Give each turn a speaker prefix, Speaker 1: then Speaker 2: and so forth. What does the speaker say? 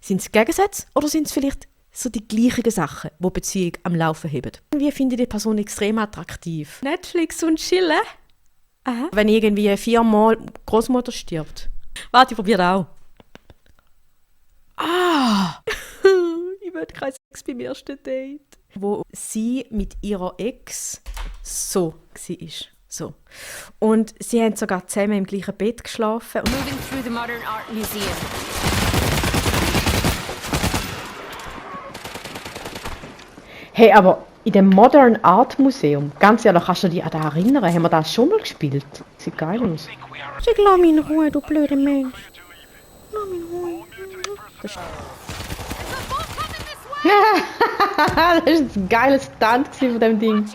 Speaker 1: Sind es Gegensätze oder sind es vielleicht so die gleichen Sachen, die Beziehung am Laufen haben? Wie finde ich die Person extrem attraktiv? Netflix und chillen? Aha. Wenn irgendwie 4-mal Großmutter stirbt. Warte, ich probiere auch. Ich will keinen Sex beim ersten Date. Wo sie mit ihrer Ex so war. So. Und sie haben sogar zusammen im gleichen Bett geschlafen.
Speaker 2: Moving through the Modern Art Museum.
Speaker 1: Hey, aber in dem Modern Art Museum, ganz ehrlich, kannst du dich an das erinnern? Haben wir das schon mal gespielt? Sieht geil aus. Lass mich in Ruhe, du blöder Mensch. Lass mich in Ruhe. Das war ein geiles Stunt von dem Ding.